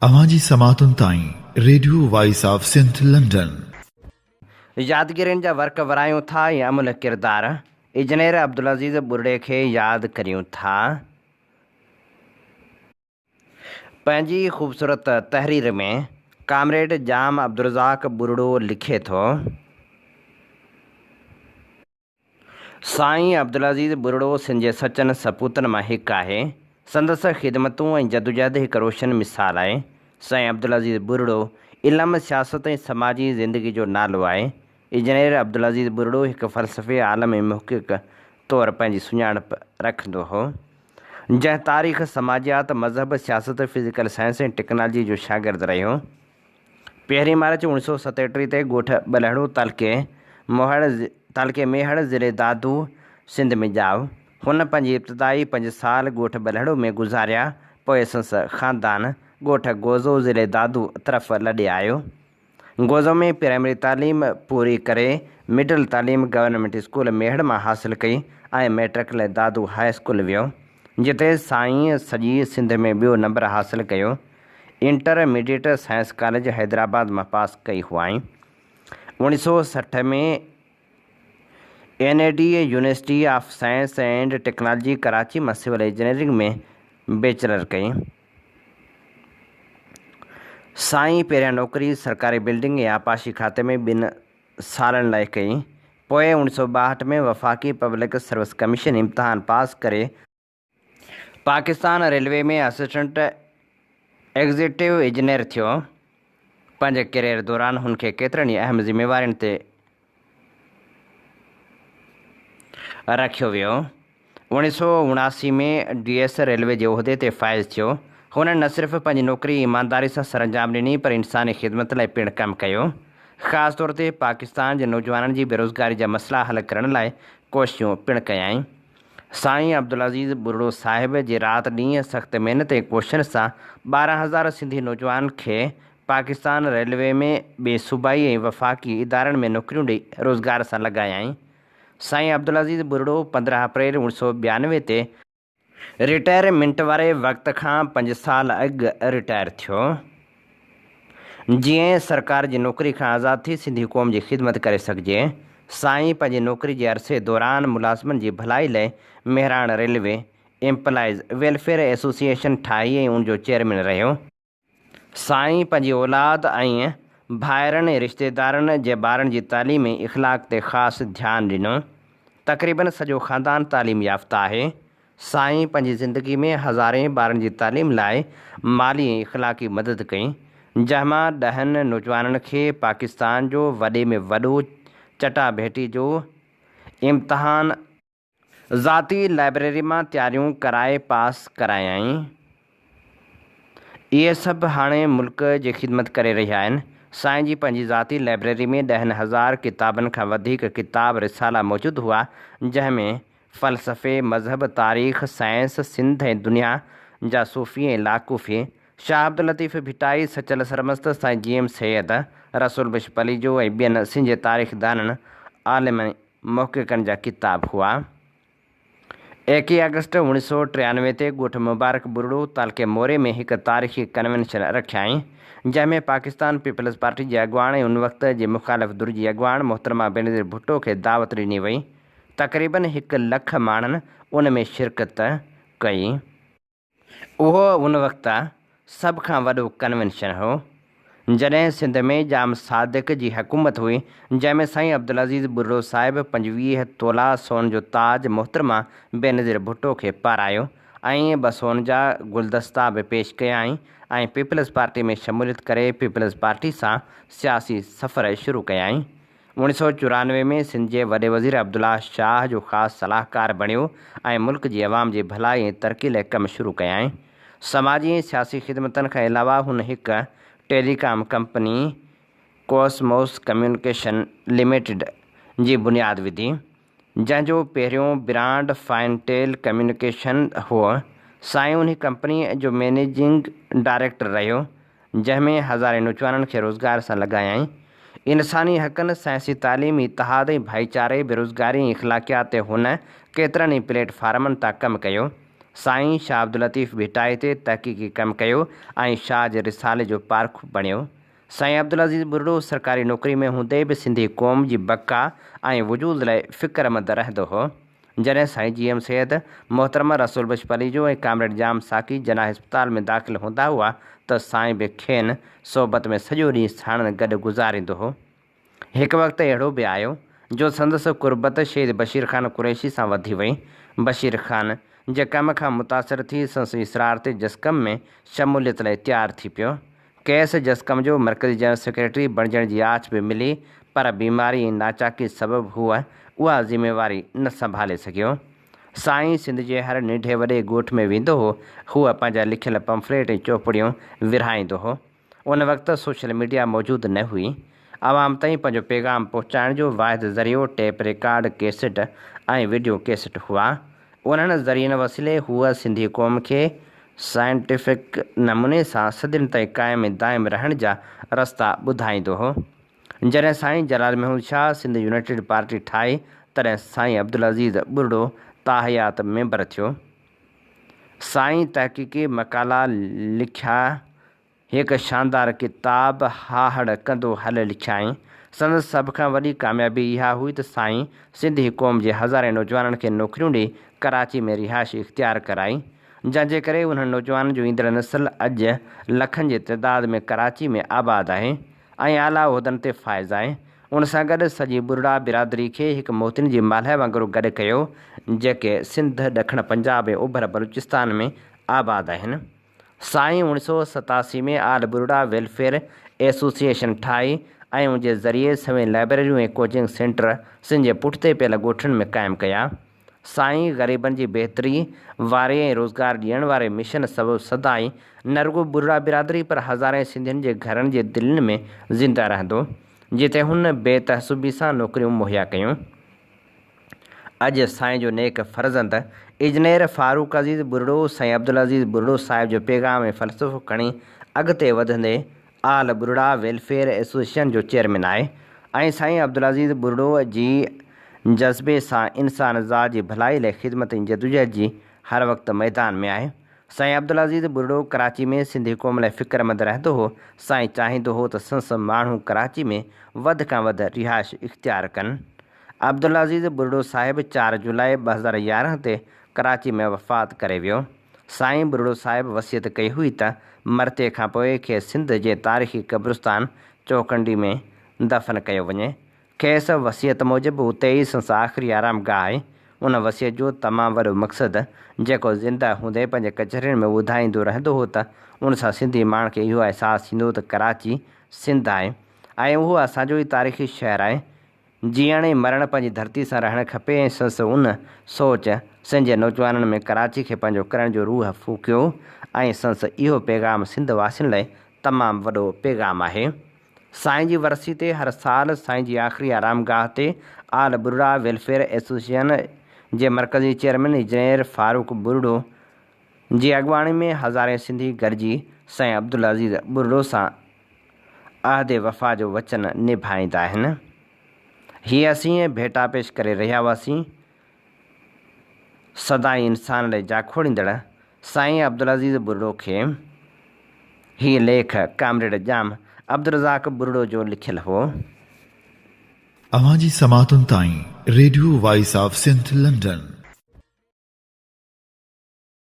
اوهان جي سماعتن تائين radio voice of Sindh London. يادگيرين جا ورق ورايون ٿا ۽ املهه ڪردار اجنير عبدالعزيز ٻرڙي کي ياد ڪريون ٿا. پنهنجي خوبصورت تحرير ۾ ڪامريڊ ڄام عبدالرزاق ٻرڙو لکي ٿو. سائين عبدالعزيز ٻرڙو سنڌ جي سچن سپوتن مان هڪ آهي. سندس خدمتون ۽ جدوجهد هڪ روشن مثال آهي. سائين عبدالعزيز ٻرڙو علم، سياست ۽ سماجي زندگي جو نالو آهي. انجنيئر عبدالعزيز ٻرڙو هڪ فلسفي، عالم ۽ محقق طور پنهنجي سڃاڻپ رکندو هو. جنهن تاريخ، سماجيات، مذهب، سياست، فزيڪل سائنس ۽ ٽيڪنالاجي جو شاگرد رهيو. پهرين مارچ اوڻيھ سؤ ستيٽيھ تي ڳوٺ ٻلهڙو تعلقي موهڙ تعلقي ميهڙ ضلعي دادو سنڌ ۾ ڄائو. هن پنهنجي ابتدائي پنج سال ڳوٺ ٻلهڙو ۾ گذاريا پوء سندس خاندان ڳوٺ گوزو ضلعي دادو طرف لڏي آيو. گوزو ۾ پرائمري تعليم پوري ڪري مڊل تعليم گورنمينٽ اسڪول ميهڙ مان حاصل ڪئي ۽ مئٽرڪ لاء دادو هاء اسڪول ويو جتي سائين سڄي سنڌ ۾ ٻيو نمبر حاصل ڪيو. انٽرميڊيٽ سائنس ڪاليج حيدرآباد مان پاس ڪئي هئائين. اوڻيھ سؤ 60 ۾ N E D university of science and technology Karachi مان سول انجنيئرنگ ۾ بيچلر ڪئي. سائين پهريان نوڪري سرڪاري بلڊنگ ۽ آبپاشي کاتي ۾ ٻن سالن لاء ڪئي. پوء اوڻيھ سؤ 62 ۾ وفاقي پبلڪ سروس ڪميشن امتحان پاس ڪري Pakistan railway ۾ assistant executive engineer ٿيو. پنهنجي ڪيريئر دوران هن کي ڪيترن ئي اهم ذميوارين تي رکيو ويو. اوڻيھ سؤ 79 ۾ ڊي ايس ريلوي جي عهدي تي فائز ٿيو. هن نه صرف پنهنجي نوڪري ايمانداري سان سرانجام ڏني پر انساني خدمت لاء پڻ ڪم ڪيو. خاص طور تي پاڪستان جي نوجوانن جي بيروزگاري جا مسئلا حل ڪرڻ لاء ڪوششون پڻ ڪيائين. سائين عبدالعزيز ٻرڙو صاحب جي رات ڏينهن سخت محنت ۽ ڪوششن سان 12 هزار سنڌي نوجوانن کي پاڪستان ريلوي ۾ ٻين صوبائي ۽ وفاقي ادارن ۾ نوڪريون ڏئي روزگار سان لڳايائين. سائين عبدالعزيز ٻرڙو 15 اپريل اوڻيھ سؤ 92 تي رٽائرمينٽ واري وقت کان پنج سال اڳ رٽائر ٿيو. جيئن سرڪار جي نوڪري کان آزاد ٿي سنڌي قوم جي خدمت ڪري سگهجي. سائين پنهنجي نوڪري جي عرصي دوران ملازمن جي ڀلائي لئه Mehran railway employees welfare association ٺاهي ۽ ان جو چيئرمين رهيو. سائين پنهنجي اولاد ۽ ڀائرن ۽ رشتيدارن جي ٻارن جي تعليم ۽ اخلاق تي خاص ڌيان ڏنو. تقريبن سڄو خاندان تعليم يافته آهي. سائين پنهنجي زندگي ۾ هزارين ٻارن جي تعليم لاء مالي ۽ اخلاقي مدد ڪئي، جنهن مان ڏهن نوجوانن کي پاڪستان جو وڏي ۾ وڏو چٽاڀيٽي جو امتحان ذاتي لائبريري مان تياريون ڪرائي پاس ڪرايائين. اهي سڀ هاڻي ملڪ جي خدمت ڪري رهيا آهن. سائين جي پنهنجي ذاتي لائبريري ۾ ڏهن هزار ڪتابن کان وڌيڪ ڪتاب رسالا موجود هئا، جنهن ۾. فلسفي، مذهب، تاريخ، سائنس، سنڌ ۽ دنيا جا صوفي ۽ لاڪوفي، شاهه عبداللطيف ڀٽائي، سچل سرمست، سائين جي ايم سيد، رسول بخش پليجو ۽ ٻين سنڌ جي تاريخدانن، عالمن ۽ محققن جا ڪتاب هئا. ايڪيهه آگسٽ اوڻيھ سؤ 93 تي ڳوٺ مبارڪ ٻرڙو، تعلقي موري ۾ هڪ تاريخي ڪنوينشن رکيائين، جنهن ۾ پاڪستان پيپلز پارٽي جي اڳواڻ ۽ ان وقت جي مخالف ڌر جي اڳواڻ محترمه بينظير ڀٽو کي دعوت ڏني وئي. تقريبن هڪ لک ماڻهن ان ۾ شرڪت ڪئي. اهو ان وقت سڀ کان وڏو ڪنوينشن هو، جڏهن سنڌ ۾ ڄام صادق جي حڪومت هئي، جنهن ۾ سائين عبدالعزيز ٻرڙو صاحب 25 تولا سون جو تاج محترمه بينظير ڀٽو کي پارايو ۽ ٻه سون جا گلدستا به پيش ڪيائين ۽ پيپلز پارٽي ۾ شموليت ڪري پيپلز پارٽي سان سياسي سفر شروع ڪيائين. اوڻيھ سؤ 94 ۾ سنڌ جي وڏي وزير عبدالله شاهه جو خاص صلاحڪار بڻيو ۽ ملڪ جي عوام جي ڀلائي ۽ ترقي لاء ڪم شروع ڪيائين. سماجي ۽ سياسي خدمتن کان علاوه هن هڪ telecom company Cosmos communication limited جي بنياد وڌي. جنهن جو پهريون برانڊ فائنٽيل ڪميونيڪيشن هو. سائين انهي ڪمپنيء جو مئنيجنگ ڊائريڪٽر رهيو، جنهن ۾ هزارين نوجوانن کي روزگار سان لڳايائين. انساني حقن، سائنسي تعليم، اتحاد ۽ ڀائيچاري، بيروزگاري ۽ اخلاقيات تي هن ڪيترن ئي پليٽ فارمن تان ڪم ڪيو. سائين شاهه عبداللطيف ڀٽائي تي تحقيقي ڪم ڪيو ۽ شاهه جي رسالي جو پارکو بڻيو. سائين عبدالعزيز ٻرڙو سرڪاري نوڪري ۾ هوندي به سنڌي قوم جي بقا ۽ وجود لاء فڪرمند رهندو هو. جڏهن سائين جي ايم سيد، محترمه رسول بخش پليجو ۽ ڪامريڊ ڄام ساقي جناح اسپتال ۾ داخل هوندا هئا ته سائين به کين صحبت ۾ سڄو ڏينهن ساڻن گڏ گذاريندو هو. هڪ وقت اهڙو به آيو جو سندس قربت شهيد بشير خان قريشي سان وڌي وئي. بشير خان جي ڪم کان متاثر ٿي سندس اصرار تي جسقم ۾ شموليت لاء تيار ٿي پيو. کيس جسقم جو مرڪزي جنرل سيڪريٽري بڻجڻ جي آڇ به ملي پر بيماري ۽ ناچاقي سبب هو اها ذميواري نه سنڀالي سگهيو. سائين سنڌ جي هر ننڍي وڏي ڳوٺ ۾ ويندو هو. هو پنهنجا لکيل پمفليٽ ۽ چوپڙيون ورهائيندو هو. ان وقت سوشل ميڊيا موجود نه هئي. عوام تائين پنهنجو پيغام پهچائڻ جو واحد ذريعو tape record cassette ۽ video cassette هئا. انهن ذريعن وسيلي هوء سنڌي قوم کي سائنٽيفڪ نموني سان صدين تائين قائم ۽ دائم رهڻ جا رستا ٻڌائيندو هو. جڏهن سائين جلال محمود شاهه سنڌ يونائيٽيڊ پارٽي ٺاهي تڏهن سائين عبدالعزيز ٻرڙو تاحيات ميمبر ٿيو. سائين تحقيقي مقالا لکيا، هڪ شاندار ڪتاب هاهڙ ڪندو هل لکيائين. سندس سڀ کان وڏي ڪاميابي اها هئي ته سائين سنڌي قوم جي هزارين نوجوانن کي نوڪريون ڏئي ڪراچي ۾ رهائش اختيار ڪرائي، جنهن جي ڪري انهن نوجوانن جو ايندڙ نسل اڄ لکن جي تعداد ۾ ڪراچي ۾ آباد آهي ۽ اعليٰ عهدن تي فائز آهي. ان سان گڏ سڄي ٻرڙا برادري کي هڪ موتين جي مالهه وانگر گڏ ڪيو، جيڪي سنڌ، ڏکڻ پنجاب ۽ اوڀر بلوچستان ۾ آباد آهن. سائين اوڻ سو 87 ۾ آل ٻرڙا ويلفيئر ايسوسيئيشن ٺاهي ۽ ان جي ذريعي سوين لائبريريون ۽ ڪوچنگ سينٽر سنڌ جي پٺتي پيل ڳوٺن ۾ قائم ڪيا. سائين غريبن جي بهتري واري ۽ روزگار ڏيڻ واري مشن سبب سدائين نه رڳو ٻرڙا برادري پر هزارين سنڌين جي گهرن جي دلين ۾ زنده رهندو، جتي هن بي تعصبي سان نوڪريون مهيا ڪيون. اڄ سائين جو نيڪ فرزند اجنير فاروق عزيز ٻرڙو سائين عبدالعزيز ٻرڙو صاحب جو پيغام ۽ فلسفو کڻي اڳتي وڌندي آل ٻرڙا ويلفيئر ايسوسيئيشن جو چيئرمين آهي ۽ سائين عبدالعزيز ٻرڙو جي جذبي سان انسان ذات جي ڀلائي لاء خدمت ۽ جدوجهد جي هر وقت ميدان ۾ آهي. سائين عبدالعزيز ٻرڙو ڪراچي ۾ سنڌي قوم لاء فڪرمند رهندو هو. سائين چاهيندو هو ته سنس ماڻهو ڪراچي ۾ وڌ کان وڌ رهائش اختيار ڪن. عبدالعزيز ٻرڙو صاحب چار جولاء 2011 تي ڪراچي ۾ وفات ڪري ويو. سائين ٻرڙو صاحب وصيت ڪئي هئي ته مرتيي کان پوء کيس سنڌ جي تاريخي قبرستان چوکنڊي ۾ دفن ڪيو وڃي. کيس وصيت موجب اتي ئي سندس آخري آرام گاهه آهي. ان وصيت جو تمام وڏو مقصد جيڪو زنده هوندي پنهنجي ڪچهرين ۾ ٻڌائيندو رهندو هو ته ان سان سنڌي ماڻهن کي اهو احساس ٿيندو ته ڪراچي سنڌ آهي ۽ اهو اسان جو ئي تاريخي شهر آهي. جيئڻ ۽ مرڻ پنهنجي ڌرتي سان رهڻ کپي ۽ سندس ان سوچ سنڌ جي نوجوانن ۾ ڪراچي کي پنهنجو ڪرڻ جو روح ڦوڪيو ۽ سندس اهو پيغام سنڌ واسين لاء تمام وڏو پيغام آهي. سائين جي ورسي تي هر سال سائين جي آخري آرامگاهه تي آل ٻرڙا ويلفيئر ايسوسيئن جي مرڪزي چيئرمين انجنيئر فاروق ٻرڙو جي اڳواڻي ۾ هزارين سنڌي گڏجي سائين عبدالعزيز ٻرڙو سان عهد وفا جو وچن نڀائيندا آهن. هي اسين ڀيٽا پيش ڪري رهيا هئاسين. سدائين انسان لاء جاکوڙيندڙ سائين عبدالعزيز ٻرڙو کي هي ليک ڪامريڊ ڄام عبدالرزاق ٻرڙو جو لکيل هو. اوهان جي سماعتن تائين radio voice of Sindh London.